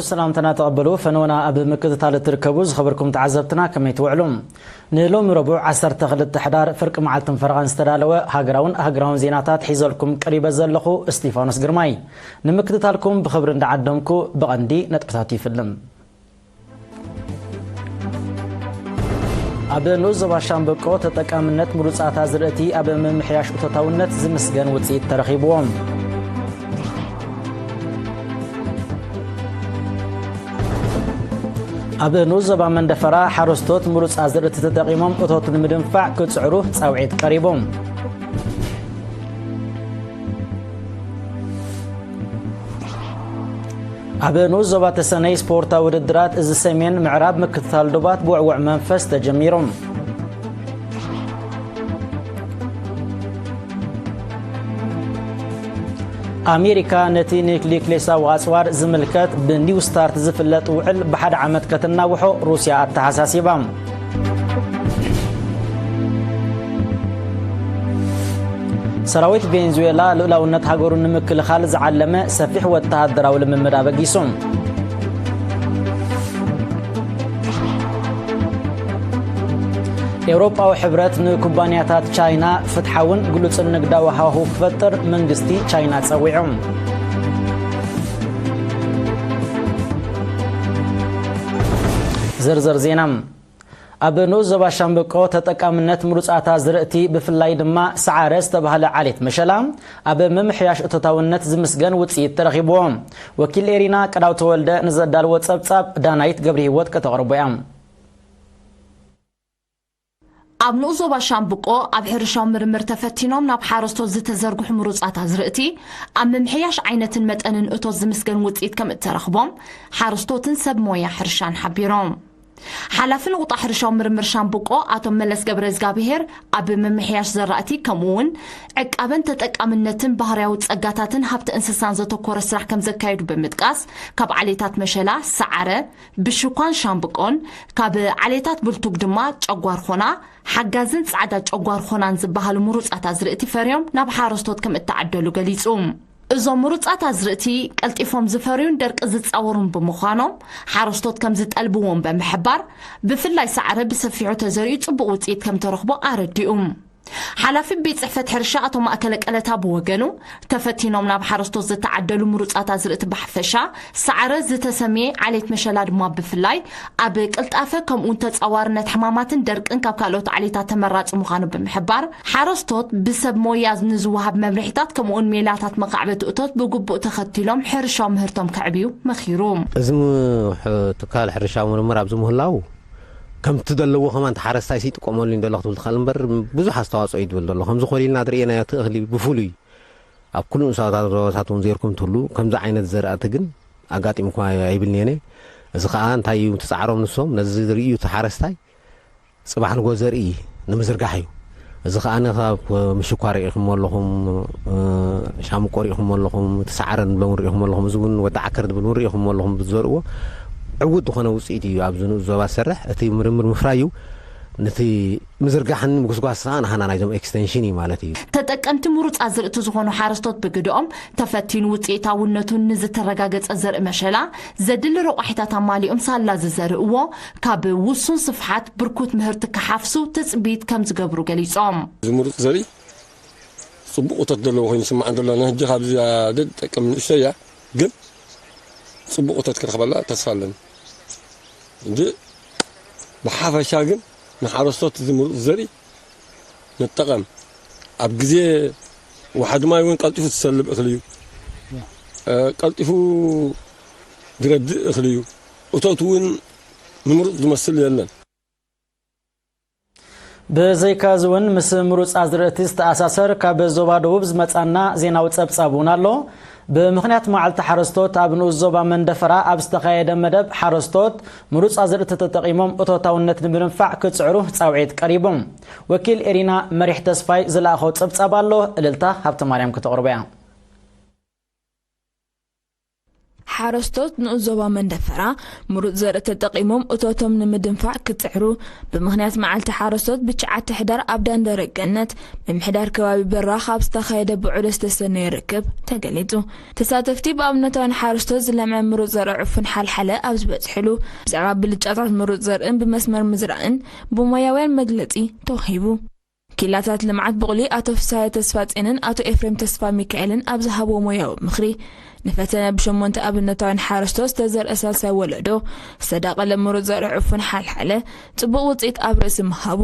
ሰላምታና ተቐበሉ። ፈነወና ኣብ ምክትታል እትርከቡ ዝኸበርኩም ተዓዘብትና ከመይ ትውዕሉ? ንሎሚ ረቡዕ ዓሰርተ ክልተ ሕዳር ፍርቂ መዓልትን ፈረቓን ዝተዳለወ ሃገራውን ኣህግራውን ዜናታት ሒዘልኩም ቀሪበ ዘለኹ እስጢፋኖስ ግርማይ። ንምክትታልኩም ብኽብሪ እንዳዓደምኩ ብቐንዲ ነጥብታት ይፍልም። ኣብ ንኡስ ዞባ ሻምበቆ ተጠቃምነት ምሩጻት ኣዝርእቲ ኣብ ምምሕያሽ እቶታውነት ዝምስገን ውጽኢት ተረኺብዎ። ኣብ ንኡስ ዞባ መንደፈራ ሓረስቶት ምሩጽ ኣዝርእቲ ተጠቒሞም እቶት ንምድንፋዕ ክጽዕሩ ጻውዒት ቀሪቡ። ኣብ ንኡስ ዞባ ተሰነይ ስፖርታዊ ውድድራት እዚ ሰሜን ምዕራብ ምክትታል ዶባት ብውዕውዕ መንፈስ ተጀሚሩ። ኣሜሪካ ነቲ ኒክሊክሌሳዊ ኣጽዋር ዝምልከት ብኒው ስታርት ዝፍለጥ ውዕል ብሓደ ዓመት ከተናውሖ ሩስያ ኣተሓሳሲባ። ሰራዊት ቬንዙዌላ ልኡላውነት ሃገሩ ንምክልኻል ዝዓለመ ሰፊሕ ወተሃደራዊ ልምምድ ኣበጊሱ። ኤውሮጳዊ ሕብረት ንኩባንያታት ቻይና ፍትሓውን ግሉጽን ንግዳዊ ሃዋህው ክፈጥር መንግስቲ ቻይና ጸዊዑ። ዝርዝር ዜና። ኣብ ንኡስ ዞባ ሻምበቆ ተጠቃምነት ምሩጻት ኣዝርእቲ ብፍላይ ድማ ሰዓረ ዝተባህለ ዓሌት መሸላ ኣብ ምምሕያሽ እቶታውነት ዝምስገን ውጽኢት ተረኺብዎ። ወኪል ኤሪና ቀዳው ተወልደ ንዘዳልዎ ጸብጻብ ዳናይት ገብረ ህይወት ከተቕርቦ እያ። ኣብ ንኡስ ዞባ ሻምብቆ ኣብ ሕርሻዊ ምርምር ተፈቲኖም ናብ ሓረስቶት ዝተዘርግሑ ምሩጻት ኣዝርእቲ ኣብ ምምሕያሽ ዓይነትን መጠንን እቶት ዝምስገን ውጽኢት ከም እተረኽቦም ሓረስቶትን ሰብ ሞያ ሕርሻን ሓቢሮም። ሓላፊ ንቑጣ ሕርሻዊ ምርምር ሻምብቆ ኣቶ መለስ ገብረ እግዚኣብሄር ኣብ ምምሕያሽ ዘራእቲ ከምኡ እውን ዕቃበን ተጠቃምነትን ባህርያዊ ጸጋታትን ሃብቲ እንስሳን ዘተኮረ ስራሕ ከም ዘካየዱ ብምጥቃስ ካብ ዓሌታት መሸላ፣ ሰዓረ፣ ብሽኳን ሻምብቆን ካብ ዓሌታት ብልቱግ ድማ ጨጓር ኾና፣ ሓጋዝን ጻዕዳ ጨጓር ኾናን ዝበሃሉ ምሩጻት ኣዝርእቲ ፈርዮም ናብ ሓረስቶት ከም እተዓደሉ ገሊጹ። እዞም ምሩጻት ኣዝርእቲ ቀልጢፎም ዝፈርዩን ደርቂ ዝጻወሩን ብምዃኖም ሓረስቶት ከም ዝጠልብዎም ብምሕባር፣ ብፍላይ ሰዓረ ብሰፊሑ ተዘሪኡ ጽቡቕ ውጽኢት ከም ተረኽቦ ኣረዲኡ። ሓላፊ ቤት ጽሕፈት ሕርሻ ኣቶ ማእከለ ቀለታ ብወገኑ፣ ተፈቲኖም ናብ ሓረስቶት ዝተዓደሉ ምሩጻት ኣዝርእቲ ብሓፈሻ፣ ሰዓረ ዝተሰምየ ዓሌት መሸላ ድማ ብፍላይ፣ ኣብ ቅልጣፈ ከምኡውን ተጻዋርነት ሕማማትን ደርቅን ካብ ካልኦት ዓሌታት ተመራጺ ምዃኑ ብምሕባር፣ ሓረስቶት ብሰብ ሞያ ንዝወሃብ መምርሒታት ከምኡውን ሜላታት መኻዕበቲ እቶት ብግቡእ ተኸቲሎም ሕርሻዊ ምህርቶም ከዕብዩ መኺሩ። እዚ ም-፣ ሕ-፣ ትካል ሕርሻ ምርምር ኣብዚ ምህላው፣ ከምቲ ዘለዎ ከማን እቲ ሓረስታይ ይጥቀመሉ እዩ ዘሎ ክትብል ትኽእል እምበር፣ ብዙሕ ኣስተዋፅኦ እዩ ዝብል ዘሎ። ከምዚ ኮሊልና ዝርእየናዮ እቲ እኽሊ ብፍሉይ ኣብ ኩሉ ንኡሳት ዞባታት እውን ዘይርኩም እንትህሉ፣ ከምዚ ዓይነት ዘራእቲ ግን ኣጋጢምኩም ኣይ-፣ ኣይብልን እየ። እዚ ከዓ እንታይ እዩ እቲ ጻዕሮም ንሶም፣ ነዚ ዝርእዩ እቲ ሓረስታይ ጽባሕ ንጎ ዘርኢ ንምዝርጋሕ እዩ። እዚ ከዓ ካብ ምሽኳር ርኢኹም ኣለኹም፣ እ፣ ሻምቆ ርኢኹም ኣለኹም፣ እቲ ሰዓረ ንብሎም ርኢኹም ኣለኹም፣ እዚ እውን ወዲ ዓከር ዝብል እውን ርኢኹም ኣለኹም ብዝዘርእዎ ዕዉት ዝኾነ ውፅኢት እዩ ኣብዚ ንኡስ ዞባ ዝሰርሕ። እቲ ምርምር ምፍራይ እዩ፣ ነቲ ምዝርጋሕን ምጉስጓስ ከዓ ናህና ናይዞም ኤክስቴንሽን እዩ ማለት እዩ። ተጠቀምቲ ምሩፅ ኣዝርእቲ ዝኾኑ ሓረስቶት ብግድኦም ተፈቲኑ ውፅኢታውነቱ ንዝተረጋገፀ ዘርኢ መሸላ ዘድሊ ረቋሒታት ኣማሊኦም ሳላ ዝዘርእዎ ካብ ውሱን ስፍሓት ብርኩት ምህርቲ ክሓፍሱ ትፅቢት ከም ዝገብሩ ገሊፆም። እዚ ምሩፅ ዘርኢ ፅቡቕ እቶት ዘለዎ ኮይኑ ይስምዓን ዘሎ። ንሕጂ ካብዚ ዝጠቅም ንእሽቶ እያ፣ ግን ፅቡቕ እቶት ክረኽበላ ተስፋ ኣለኒ። እንጂ ብሓፈሻ ግን ንሓረስቶት እዚ ምሩፅ ዘርኢ ንጠቐም። ኣብ ግዜ ዋሕዲ ማይ እውን ቀልጢፉ ዝሰልብ እኽሊ እዩ። እ፣ ቀልጢፉ ዝረድእ እኽሊ እዩ። እቶት እውን ንምሩፅ ዝመስል የለን። ብዘይካ እዚ እውን ምስ ምሩፅ ኣዝርእቲ ዝተኣሳሰር ካብ ዞባ ደቡብ ዝመፃና ዜናዊ ፀብፃብ እውን ኣሎ። ብምኽንያት መዓልቲ ሓረስቶት ኣብ ንኡስ ዞባ መንደፈራ ኣብ ዝተኻየደ መደብ ሓረስቶት ምሩፅ ኣዝርእቲ ተጠቒሞም እቶታውነት ንምድንፋዕ ክፅዕሩ ፃውዒት ቀሪቡ። ወኪል ኤሪና መሪሕ ተስፋይ ዝለኣኾ ፀብፃብ ኣሎ፣ እልልታ ሃብተማርያም ከተቕርቦ እያ። ሓረስቶት ንኡስ ዞባ መንደፈራ ምሩጽ ዘርኢ ተጠቒሞም እቶቶም ንምድንፋዕ ክጽዕሩ፣ ብምኽንያት መዓልቲ ሓረስቶት ብትሽዓተ ሕዳር ኣብ ዳንደረ ገነት፣ ምምሕዳር ከባቢ በራኽ ኣብ ዝተኻየደ ብዑደ ዝተሰነየ ርክብ ተገሊጹ። ተሳተፍቲ ብኣብነታውያን ሓረስቶት ዝለምዐ ምሩጽ ዘርኢ ዕፉን ሓልሓለ ኣብ ዝበጽሕሉ፣ ብዛዕባ ብልጫታት ምሩጽ ዘርእን ብመስመር ምዝራእን ብሞያውያን መግለጺ ተዋሂቡ። ክኢላታት ልምዓት ብቑሊ ኣቶ ፍስሃየ ተስፋጼንን ኣቶ ኤፍሬም ተስፋ ሚካኤልን ኣብ ዝሃብዎ ሞያዊ ምኽሪ፣ ንፈተነ ብሸሞንተ ኣብነታውያን ሓረስቶት ዝተዘርአ ሳልሳይ ወለዶ ዝተዳቐለ ምሩጽ ዘርኢ ዕፉን ሓልሓለ ጽቡቕ ውጽኢት ኣብ ርእሲ ምሃቡ፣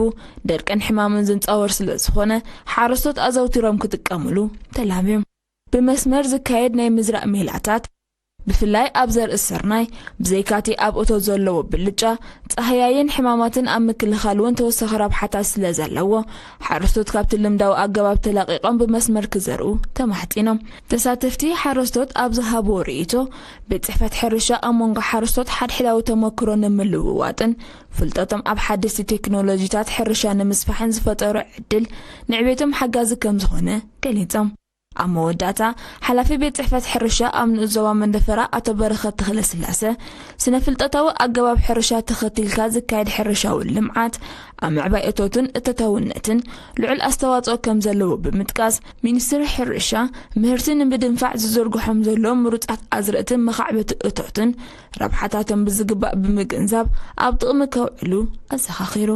ደርቅን ሕማምን ዝንጻወር ስለ ዝኾነ፣ ሓረስቶት ኣዘውቲሮም ክጥቀምሉ ተላብዮም። ብመስመር ዝካየድ ናይ ምዝራእ ሜላታት፣ ብፍላይ ኣብ ዘርኢ ስርናይ፣ ብዘይካቲ ኣብ እቶት ዘለዎ ብልጫ፣ ጻህያይን ሕማማትን ኣብ ምክልኻል እውን ተወሳኺ ረብሓታት ስለ ዘለዎ፣ ሓረስቶት ካብቲ ልምዳዊ ኣገባብ ተላቒቖም ብመስመር ክዘርኡ ተማሕጺኖም። ተሳተፍቲ ሓረስቶት ኣብ ዝሃብዎ ርእይቶ፣ ቤት ጽሕፈት ሕርሻ ኣብ መንጎ ሓረስቶት ሓድሕዳዊ ተመክሮ ንምልውዋጥን ፍልጠቶም ኣብ ሓደስቲ ቴክኖሎጂታት ሕርሻ ንምስፋሕን ዝፈጠሮ ዕድል ንዕቤቶም ሓጋዚ ከም ዝኾነ ገሊጾም። ኣብ መወዳእታ፣ ሓላፊ ቤት ጽሕፈት ሕርሻ ኣብ ንኡስ ዞባ መንደፈራ ኣቶ በረኸት ተኽለስላሰ፣ ስነ ፍልጠታዊ ኣገባብ ሕርሻ ተኸቲልካ ዝካየድ ሕርሻዊ ልምዓት ኣብ ምዕባይ እቶትን እቶታውነትን ልዑል ኣስተዋጽኦ ከም ዘለዎ ብምጥቃስ፣ ሚኒስትሪ ሕርሻ ምህርቲ ንምድንፋዕ ዝዝርግሖም ዘሎ ምሩጻት ኣዝርእትን መኻዕበቲ እቶትን ረብሓታቶም ብዝግባእ ብምግንዛብ ኣብ ጥቕሚ ከውዕሉ ኣዘኻኺሩ።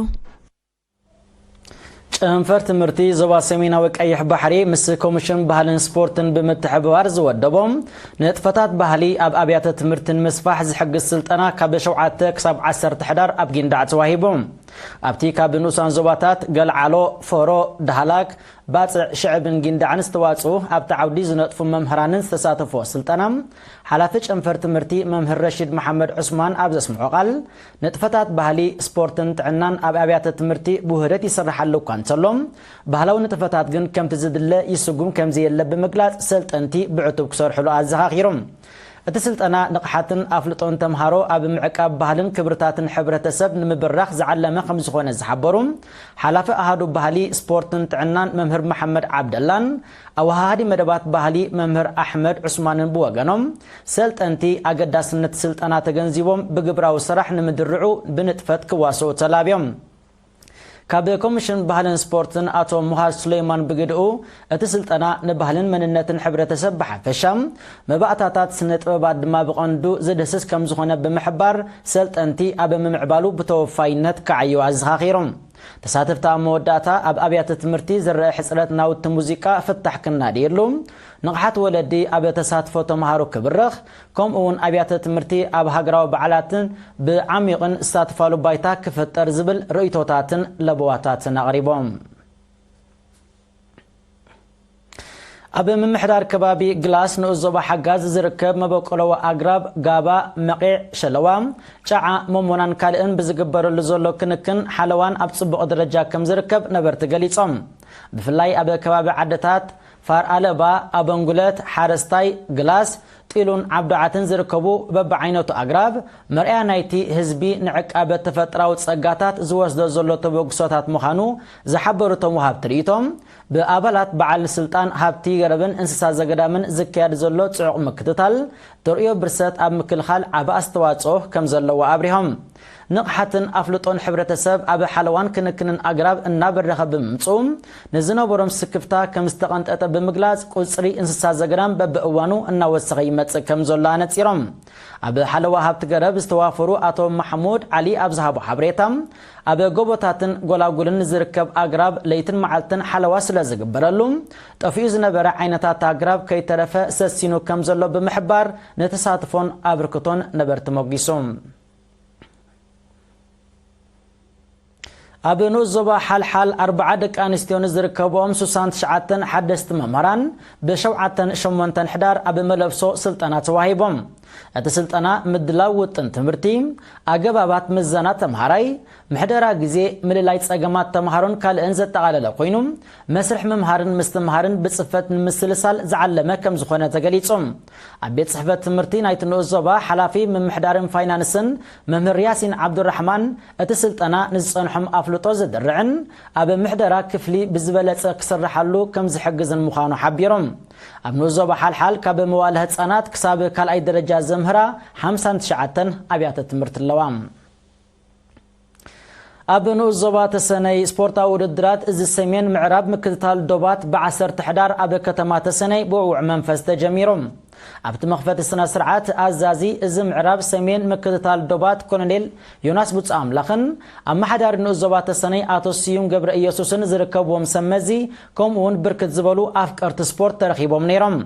ጨንፈር ትምህርቲ ዞባ ሰሜናዊ ቀይሕ ባሕሪ ምስ ኮሚሽን ባህልን ስፖርትን ብምትሕብባር ዝወደቦ ንጥፈታት ባህሊ ኣብ ኣብያተ ትምህርቲ ንምስፋሕ ዝሕግዝ ስልጠና ካብ ሸውዓተ ክሳብ ዓሰርተ ሕዳር ኣብ ጊንዳዕ ተዋሂቡ። ኣብቲ ካብ ንኡሳን ዞባታት ገልዓሎ፣ ፎሮ፣ ዳህላክ፣ ባጽዕ፣ ሽዕብን ጊንዳዕን ዝተዋጽኡ ኣብቲ ዓውዲ ዝነጥፉ መምህራንን ዝተሳተፎ ስልጠና፣ ሓላፊ ጨንፈር ትምህርቲ መምህር ረሺድ መሓመድ ዑስማን ኣብ ዘስምዖ ቃል፣ ንጥፈታት ባህሊ፣ ስፖርትን ጥዕናን ኣብ ኣብያተ ትምህርቲ ብውህደት ይስርሓሉ እኳ እንተሎ፣ ባህላዊ ንጥፈታት ግን ከምቲ ዝድለ ይስጉም ከም ዘየለ ብምግላጽ፣ ሰልጠንቲ ብዕቱብ ክሰርሕሉ ኣዘኻኺሩ። እቲ ስልጠና ንቕሓትን ኣፍልጦን ተምሃሮ ኣብ ምዕቃብ ባህልን ክብርታትን ሕብረተሰብ ንምብራኽ ዝዓለመ ከም ዝኾነ ዝሓበሩ ሓላፊ ኣሃዱ ባህሊ፣ ስፖርትን ጥዕናን መምህር መሓመድ ዓብደላን ኣወሃሃዲ መደባት ባህሊ መምህር ኣሕመድ ዑስማንን ብወገኖም፣ ሰልጠንቲ ኣገዳስነት ስልጠና ተገንዚቦም ብግብራዊ ስራሕ ንምድርዑ ብንጥፈት ክዋስኡ ተላብዮም። ካብ ኮሚሽን ባህልን ስፖርትን ኣቶ ሙሃዝ ሱሌይማን ብግድኡ፣ እቲ ስልጠና ንባህልን መንነትን ሕብረተሰብ ብሓፈሻ፣ መባእታታት ስነ ጥበባት ድማ ብቐንዱ ዝድህስስ ከም ዝኾነ ብምሕባር፣ ሰልጠንቲ ኣብ ምምዕባሉ ብተወፋይነት ክዓዩ ኣዘኻኺሮም። ተሳተፍቲ ኣብ መወዳእታ ኣብ ኣብያተ ትምህርቲ ዝረአ ሕጽረት ናውቲ ሙዚቃ ፍታሕ ክናድየሉ፣ ንቕሓት ወለዲ ኣብ ተሳትፎ ተምሃሮ ክብርኽ፣ ከምኡ እውን ኣብያተ ትምህርቲ ኣብ ሃገራዊ በዓላትን ብዓሚቕን ዝሳተፋሉ ባይታ ክፍጠር ዝብል ርእይቶታትን ለበዋታትን ኣቕሪቦም። ኣብ ምምሕዳር ከባቢ ግላስ ንኡስ ዞባ ሓጋዝ ዝርከብ መበቆለዊ ኣግራብ ጋባ፣ መቒዕ፣ ሸለዋ፣ ጫዓ፣ ሞሞናን ካልእን ብዝግበረሉ ዘሎ ክንክን ሓለዋን ኣብ ጽቡቕ ደረጃ ከም ዝርከብ ነበርቲ ገሊጾም። ብፍላይ ኣብ ከባቢ ዓድታት ፋር ኣለባ፣ ኣበንጉለት፣ ሓረስታይ፣ ግላስ፣ ጢሉን ዓብዱዓትን ዝርከቡ በብዓይነቱ ኣግራብ መርኣያ ናይቲ ህዝቢ ንዕቃበ ተፈጥራዊ ጸጋታት ዝወስዶ ዘሎ ተበግሶታት ምዃኑ ዝሓበሩ እቶም ወሃብቲ ርእይቶ፣ ብኣባላት በዓል ስልጣን ሃብቲ ገረብን እንስሳ ዘገዳምን ዝካየድ ዘሎ ጽዑቕ ምክትታል፣ ተርእዮ ብርሰት ኣብ ምክልኻል ዓቢ ኣስተዋጽኦ ከም ዘለዎ ኣብሪሆም። ንቕሓትን ኣፍልጦን ሕብረተሰብ ኣብ ሓለዋን ክንክንን ኣግራብ እናበረኸ ብምምጽኡ፣ ንዝነበሮም ስክፍታ ከም ዝተቐንጠጠ ብምግላጽ፣ ቁጽሪ እንስሳ ዘገዳም በብእዋኑ እናወሰኸ ይመጽእ ከም ዘሎ ኣነጺሮም። ኣብ ሓለዋ ሃብቲ ገረብ ዝተዋፈሩ ኣቶ ማሕሙድ ዓሊ ኣብ ዝሃቦ ሓበሬታ፣ ኣብ ጎቦታትን ጎላጉልን ዝርከብ ኣግራብ ለይትን መዓልትን ሓለዋ ስለ ዝግበረሉ፣ ጠፊኡ ዝነበረ ዓይነታት ኣግራብ ከይተረፈ ሰሲኑ ከም ዘሎ ብምሕባር፣ ንተሳትፎን ኣበርክቶን ነበርቲ ሞጊሱ። ኣብ ንኡስ ዞባ ሓልሓል ኣርብዓ ደቂ ኣንስትዮ ንዝርከብኦም ስሳን ትሽዓተን ሓደስቲ መምህራን ብሸውዓተን ሸሞንተን ሕዳር ኣብ መለብሶ ስልጠና ተዋሂቦም። እቲ ስልጠና ምድላው ውጥን ትምህርቲ፣ ኣገባባት ምዘና ተምሃራይ፣ ምሕደራ ግዜ፣ ምልላይ ጸገማት ተምሃሮን ካልእን ዘጠቓለለ ኮይኑ፣ መስርሕ ምምሃርን ምስትምሃርን ብጽፈት ንምስልሳል ዝዓለመ ከም ዝኾነ ተገሊጹ። ኣብ ቤት ጽሕፈት ትምህርቲ ናይቲ ንኡስ ዞባ ሓላፊ ምምሕዳርን ፋይናንስን መምህር ያሲን ዓብዱራሕማን፣ እቲ ስልጠና ንዝጸንሖም ኣፍልጦ ዘድርዕን ኣብ ምሕደራ ክፍሊ ብዝበለጸ ክስርሓሉ ከም ዝሕግዝን ምዃኑ ሓቢሮም። ኣብ ንኡስ ዞባ ሓልሓል ካብ መዋእለ ህጻናት ክሳብ ካልኣይ ደረጃ ዘምህራ ሓምሳን ትሽዓተን ኣብያተ ትምህርቲ ኣለዋ። ኣብ ንኡስ ዞባ ተሰነይ ስፖርታዊ ውድድራት እዚ ሰሜን ምዕራብ ምክትታል ዶባት ብዓሰርተ ሕዳር ኣብ ከተማ ተሰነይ ብውዕ መንፈስ ተጀሚሩ። ኣብቲ መኽፈቲ ስነ ስርዓት ኣዛዚ እዚ ምዕራብ ሰሜን ምክትታል ዶባት ኮሎኔል ዮናስ ቡጻ ኣምላኽን ኣመሓዳሪ ንኡስ ዞባ ተሰነይ ኣቶ ስዩም ገብረ ኢየሱስን ዝርከብዎም ሰብ መዚ ከምኡ እውን ብርክት ዝበሉ ኣፍቀርቲ ስፖርት ተረኺቦም ነይሮም።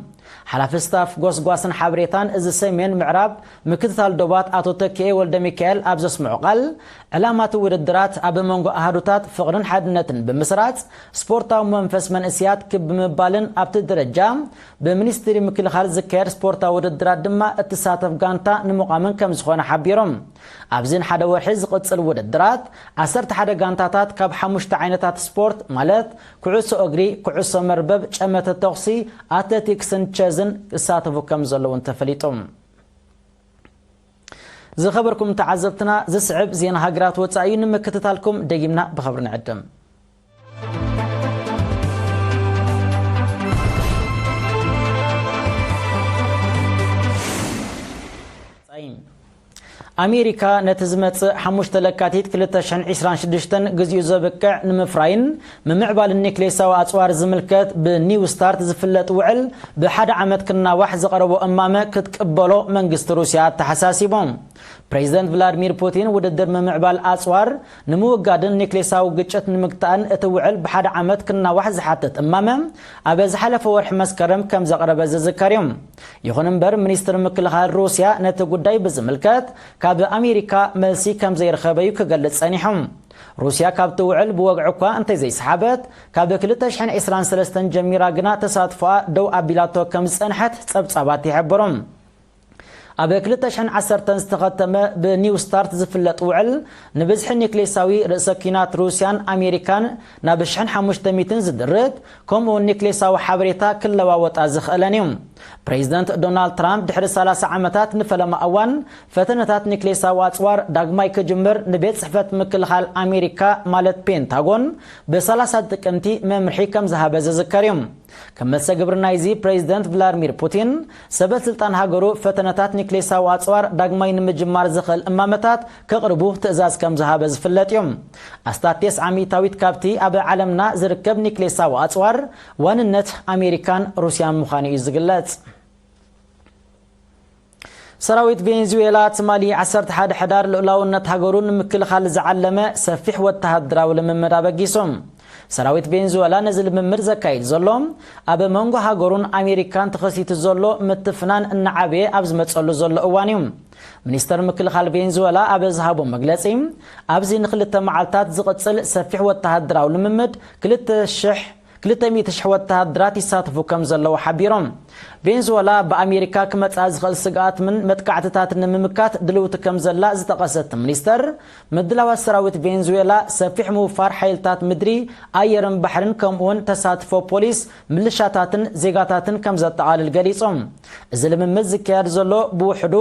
ሓላፊ ስታፍ ጎስጓስን ሓበሬታን እዚ ሰሜን ምዕራብ ምክትታል ዶባት ኣቶ ተኪኤ ወልደ ሚካኤል ኣብ ዘስምዑ ቃል ዕላማ እቲ ውድድራት ኣብ መንጎ ኣሃዱታት ፍቕርን ሓድነትን ብምስራጽ ስፖርታዊ መንፈስ መንእስያት ክብ ብምባልን ኣብቲ ደረጃ ብሚኒስትሪ ምክልኻል ዝካየድ ስፖርታዊ ውድድራት ድማ እትሳተፍ ጋንታ ንምቋምን ከም ዝኾነ ሓቢሮም። ኣብዚን ሓደ ወርሒ ዝቕጽል ውድድራት ዓሰርተ ሓደ ጋንታታት ካብ ሓሙሽተ ዓይነታት ስፖርት ማለት ኩዕሶ እግሪ፣ ኩዕሶ መርበብ፣ ጨመተ ተኹሲ፣ ኣትሌቲክስን ቸዝን ክሳተፉ ከም ዘለውን ተፈሊጡ። ዝኸበርኩም ተዓዘብትና ዝስዕብ ዜና ሃገራት ወጻኢ እዩ ንምክትታልኩም ደጊምና ብኸብሪ ንዕድም። ኣሜሪካ ነቲ ዝመጽእ ሓሙሽተ ለካቲት ክልተ ሽሕን ዕስራን ሽዱሽተን ግዚኡ ዘብቅዕ ንምፍራይን ምምዕባልን ኒክሌሳዊ ኣጽዋር ዝምልከት ብኒው ስታርት ዝፍለጥ ውዕል ብሓደ ዓመት ክናዋሕ ዝቐረቦ እማመ ክትቅበሎ መንግስቲ ሩስያ ኣተሓሳሲቡ። ፕሬዚደንት ቭላድሚር ፑቲን ውድድር ምምዕባል ኣጽዋር ንምውጋድን ኒክሌሳዊ ግጭት ንምግታእን እቲ ውዕል ብሓደ ዓመት ክናዋሕ ዝሓትት እማመ ኣብ ዝሓለፈ ወርሒ መስከረም ከም ዘቕረበ ዝዝከር እዩ። ይኹን እምበር ሚኒስትር ምክልኻል ሩስያ ነቲ ጉዳይ ብዝምልከት ካብ ኣሜሪካ መልሲ ከም ዘይረኸበ እዩ ክገልጽ ጸኒሑ። ሩስያ ካብቲ ውዕል ብወግዒ እኳ እንተዘይሰሓበት ካብ ክልተ ሽሕን ዕስራን ሰለስተን ጀሚራ ግና ተሳትፎኣ ደው ኣቢላቶ ከም ዝጸንሐት ጸብጻባት ይሕብሩ። ኣብ ክልተ ሽሕን ዓሰርተን ዝተኸተመ ብኒው ስታርት ዝፍለጥ ውዕል ንብዝሒ ኒክሌሳዊ ርእሰ ኲናት ሩስያን ኣሜሪካን ናብ ሽሕን ሓሙሽተ ሚእትን ዝድርት ከምኡ እውን ኒክሌሳዊ ሓበሬታ ክለዋወጣ ዝኽእለን እዩ። ፕሬዚደንት ዶናልድ ትራምፕ ድሕሪ ሰላሳ ዓመታት ንፈለማ እዋን ፈተነታት ኒክሌሳዊ ኣጽዋር ዳግማይ ክጅምር ንቤት ጽሕፈት ምክልኻል ኣሜሪካ ማለት ፔንታጎን ብሰላሳ ጥቅምቲ መምርሒ ከም ዝሃበ ዝዝከር እዩ። ከም መልሰ ግብሪ ናይዚ ፕሬዚደንት ቭላድሚር ፑቲን ሰበ ስልጣን ሃገሩ ፈተነታት ኒክሌሳዊ ኣጽዋር ዳግማይ ንምጅማር ዝኽእል እማመታት ከቕርቡ ትእዛዝ ከም ዝሃበ ዝፍለጥ እዩ። ኣስታት ተስዓ ሚእታዊት ካብቲ ኣብ ዓለምና ዝርከብ ኒክሌሳዊ ኣጽዋር ዋንነት ኣሜሪካን ሩስያን ምዃኑ እዩ ዝግለጽ። ሰራዊት ቬንዙዌላ ትማሊ ዓሰርተ ሓደ ሕዳር ልኡላውነት ሃገሩ ንምክልኻል ዝዓለመ ሰፊሕ ወተሃደራዊ ልምምድ ኣበጊሱ። ሰራዊት ቬንዙዌላ ነዚ ልምምድ ዘካይድ ዘሎ ኣብ መንጎ ሃገሩን ኣሜሪካን ተኸሲቱ ዘሎ ምትፍናን እናዓበየ ኣብ ዝመጸሉ ዘሎ እዋን እዩ። ሚኒስተር ምክልኻል ቬንዙዌላ ኣብ ዝሃቦ መግለጺ፣ ኣብዚ ንክልተ መዓልታት ዝቕጽል ሰፊሕ ወተሃደራዊ ልምምድ ክልተ ሽሕ ክልተ ሚእቲ ሽሕ ወተሃደራት ይሳተፉ ከም ዘለዉ ሓቢሮም። ቬንዙዌላ ብኣሜሪካ ክመጽኣ ዝኽእል ስግኣት ምን መጥቃዕትታት ንምምካት ድልውቲ ከም ዘላ ዝጠቐሰት ሚኒስተር፣ ምድላዋት ሰራዊት ቬንዙዌላ ሰፊሕ ምውፋር ሓይልታት ምድሪ፣ ኣየርን ባሕርን ከምኡውን ተሳትፎ ፖሊስ፣ ምልሻታትን ዜጋታትን ከም ዘጠቓልል ገሊጾም። እዚ ልምምድ ዝካየድ ዘሎ ብውሕዱ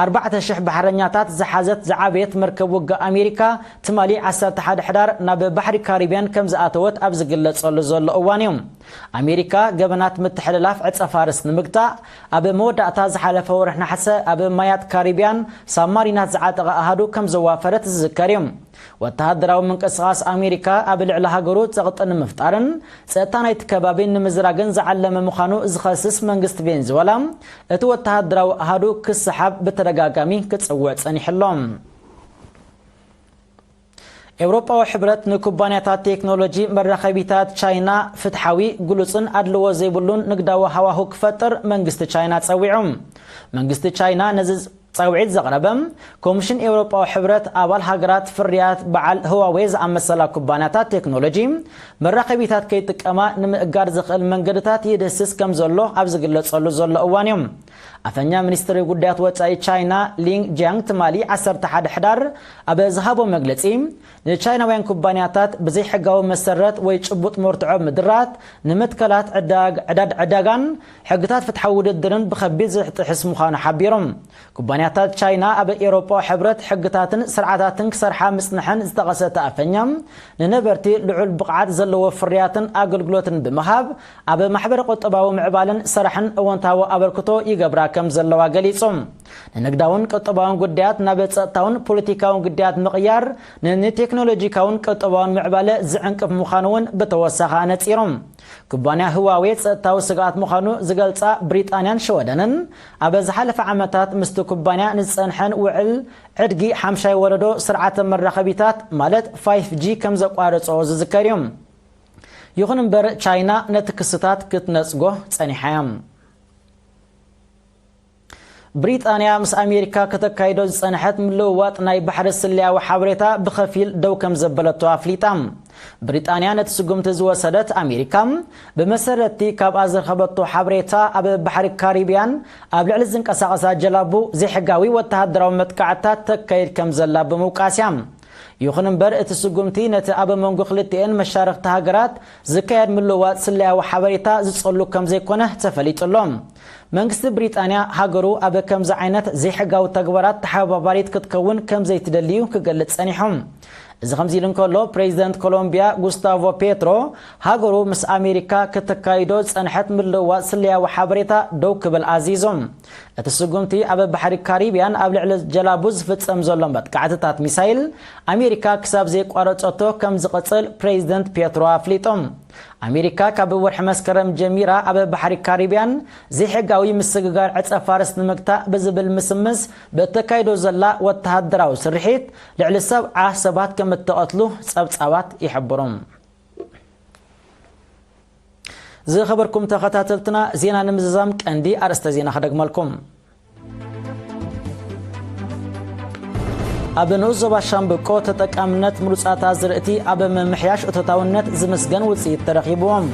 ኣርባዕተ ሽሕ ባሕረኛታት ዝሓዘት ዝዓበየት መርከብ ውግእ ኣሜሪካ ትማሊ ዓሰርተ ሓደ ሕዳር ናብ ባሕሪ ካሪብያን ከም ዝኣተወት ኣብ ዝግለጸሉ ዘሎ እዋን እዩ። ኣሜሪካ ገበናት ምትሕልላፍ ዕጸ ፋርስ ንምግታእ ኣብ መወዳእታ ዝሓለፈ ወርሒ ነሓሰ ኣብ ማያት ካሪብያን ሳብማሪናት ዝዓጠቐ ኣሃዱ ከም ዘዋፈረት ዝዝከር እዩ። ወተሃደራዊ ምንቅስቓስ ኣሜሪካ ኣብ ልዕሊ ሃገሩ ጸቕጢ ንምፍጣርን ጸጥታ ናይቲ ከባቢ ንምዝራግን ዝዓለመ ምዃኑ ዝኸስስ መንግስቲ ቬንዙዌላ፣ እቲ ወተሃደራዊ ኣሃዱ ክሰሓብ ብተደጋጋሚ ክጽውዕ ጸኒሑ ኣሎ። ኤውሮጳዊ ሕብረት ንኩባንያታት ቴክኖሎጂ መራኸቢታት ቻይና ፍትሓዊ፣ ግሉጽን ኣድልዎ ዘይብሉን ንግዳዊ ሃዋሁ ክፈጥር መንግስቲ ቻይና ጸዊዑ። መንግስቲ ቻይና ነዚ ጻውዒት ዘቕረበ፣ ኮሚሽን ኤውሮጳዊ ሕብረት ኣባል ሃገራት ፍርያት በዓል ህዋዌ ዝኣመሰላ ኩባንያታት ቴክኖሎጂ መራኸቢታት ከይጥቀማ ንምእጋድ ዝኽእል መንገድታት ይድህስስ ከም ዘሎ ኣብ ዝግለጸሉ ዘሎ እዋን እዩ። ኣፈኛ ሚኒስትሪ ጉዳያት ወጻኢ ቻይና ሊንግ ጂያንግ ትማሊ ዓሰርተ ሓደ ሕዳር ኣብ ዝሃቦ መግለጺ፣ ንቻይናውያን ኩባንያታት ብዘይሕጋዊ መሰረት ወይ ጭቡጥ መርትዖ ምድራት፣ ንመትከላት ዕዳግ- ዕዳድ- ዕዳጋን ሕግታት ፍትሓዊ ውድድርን ብኸቢድ ዝጥሕስ ምዃኑ ሓቢሮም። ኩባንያ ኩባንያታት ቻይና ኣብ ኤውሮጳዊ ሕብረት ሕግታትን ስርዓታትን ክሰርሓ ምጽንሐን ዝጠቐሰ እቲ ኣፈኛ፣ ንነበርቲ ልዑል ብቕዓት ዘለዎ ፍርያትን ኣገልግሎትን ብምሃብ ኣብ ማሕበረ ቁጠባዊ ምዕባለን ሰራሕን እወንታዊ ኣበርክቶ ይገብራ ከም ዘለዋ ገሊጹ። ንንግዳውን ቁጠባውን ጉዳያት ናብ ጸጥታውን ፖለቲካውን ጉዳያት ምቕያር፣ ንቴክኖሎጂካውን ቁጠባውን ምዕባለ ዝዕንቅፍ ምዃኑ እውን ብተወሳኺ ኣነጺሩ። ኩባንያ ህዋዌ ጸጥታዊ ስግኣት ምዃኑ ዝገልጻ ብሪጣንያን ሽወደንን፣ ኣብ ዝሓለፈ ዓመታት ምስቲ ኩባንያ ንዝጸንሐን ውዕል ዕድጊ ሓምሻይ ወለዶ ስርዓተ መራኸቢታት ማለት ፋይፍ ጂ ከም ዘቋረጾ ዝዝከር እዩ። ይኹን እምበር ቻይና ነቲ ክስታት ክትነጽጎ ጸኒሓ እያ። ብሪጣንያ ምስ ኣሜሪካ ከተካይዶ ዝጸንሐት ምልውዋጥ ናይ ባሕሪ ስለያዊ ሓበሬታ ብኸፊል ደው ከም ዘበለቶ ኣፍሊጣ። ብሪጣንያ ነቲ ስጉምቲ ዝወሰደት ኣሜሪካ ብመሰረትቲ ካብኣ ዝረኸበቶ ሓበሬታ ኣብ ባሕሪ ካሪብያን ኣብ ልዕሊ ዝንቀሳቐሳ ጀላቡ ዘይሕጋዊ ወተሃደራዊ መጥቃዕትታት ተካይድ ከም ዘላ ብምውቃስ እያ። ይኹን እምበር እቲ ስጉምቲ ነቲ ኣብ መንጎ ክልቲኤን መሻርኽቲ ሃገራት ዝካየድ ምልውዋጥ ስለያዊ ሓበሬታ ዝጸሉ ከም ዘይኮነ ተፈሊጡ ኣሎ። መንግስቲ ብሪጣንያ ሃገሩ ኣብ ከምዚ ዓይነት ዘይሕጋዊ ተግባራት ተሓባባሪት ክትከውን ከም ዘይትደሊ እዩ ክገልጽ ጸኒሑ። እዚ ከምዚ ኢሉ እንከሎ ፕሬዚደንት ኮሎምቢያ ጉስታቮ ፔትሮ ሃገሩ ምስ ኣሜሪካ ከተካይዶ ዝጸንሐት ምልውዋጥ ስለያዊ ሓበሬታ ደው ክብል ኣዚዙ። እቲ ስጉምቲ ኣብ ባሕሪ ካሪብያን ኣብ ልዕሊ ጀላቡ ዝፍጸም ዘሎ መጥቃዕትታት ሚሳይል ኣሜሪካ ክሳብ ዘየቋረጸቶ ከም ዝቕጽል ፕሬዚደንት ፔትሮ ኣፍሊጡ። ኣሜሪካ ካብ ወርሒ መስከረም ጀሚራ ኣብ ባሕሪ ካሪብያን ዘይሕጋዊ ምስግጋር ዕጸ ፋርስ ንምግታእ ብዝብል ምስምስ ብእተካይዶ ዘላ ወተሃደራዊ ስርሒት ልዕሊ ሰብዓ ሰባት ከም እተቐትሉ ጸብጻባት ይሕብሩ። ዝኸበርኩም ተኸታተልትና፣ ዜና ንምዝዛም ቀንዲ ኣርእስተ ዜና ክደግመልኩም። ኣብ ንኡስ ዞባ ሻምብቆ ተጠቃምነት ምሩጻት ኣዝርእቲ ኣብ ምምሕያሽ እቶታውነት ዝምስገን ውጽኢት ተረኺብዎም።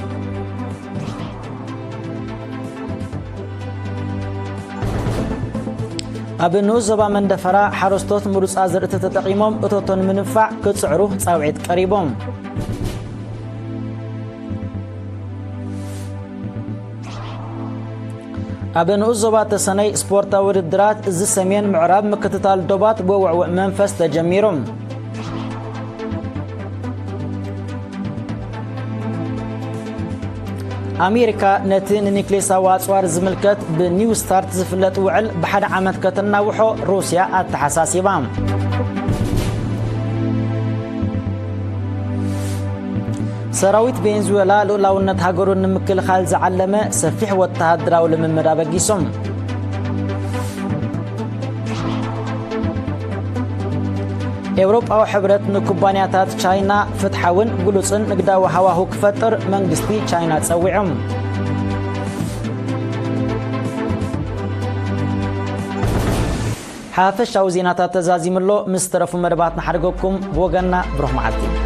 ኣብ ንኡስ ዞባ መንደፈራ ሓረስቶት ምሩጻ ኣዝርእቲ ተጠቒሞም እቶቶም ንምንፋዕ ክጽዕሩ ጻውዒት ቀሪቦም። ኣብ ንኡስ ዞባ ተሰነይ ስፖርታዊ ውድድራት እዚ ሰሜን ምዕራብ ምክትታል ዶባት ብውዕውዕ መንፈስ ተጀሚሩ። ኣሜሪካ ነቲ ንኒክሌሳዊ ኣጽዋር ዝምልከት ብኒው ስታርት ዝፍለጥ ውዕል ብሓደ ዓመት ከተናውሖ ሩስያ ኣተሓሳሲባ። ሰራዊት ቬንዙዌላ ልኡላውነት ሃገሩ ንምክልኻል ዝዓለመ ሰፊሕ ወተሃደራዊ ልምምድ ኣበጊሶም። ኤውሮጳዊ ሕብረት ንኩባንያታት ቻይና ፍትሓውን ግሉጽን ንግዳዊ ሃዋሁ ክፈጥር መንግስቲ ቻይና ጸዊዖም። ሓፈሻዊ ዜናታት ተዛዚሙ ኣሎ። ምስ ተረፉ መደባት ንሓድገኩም። ብወገንና ብሩኽ መዓልቲ።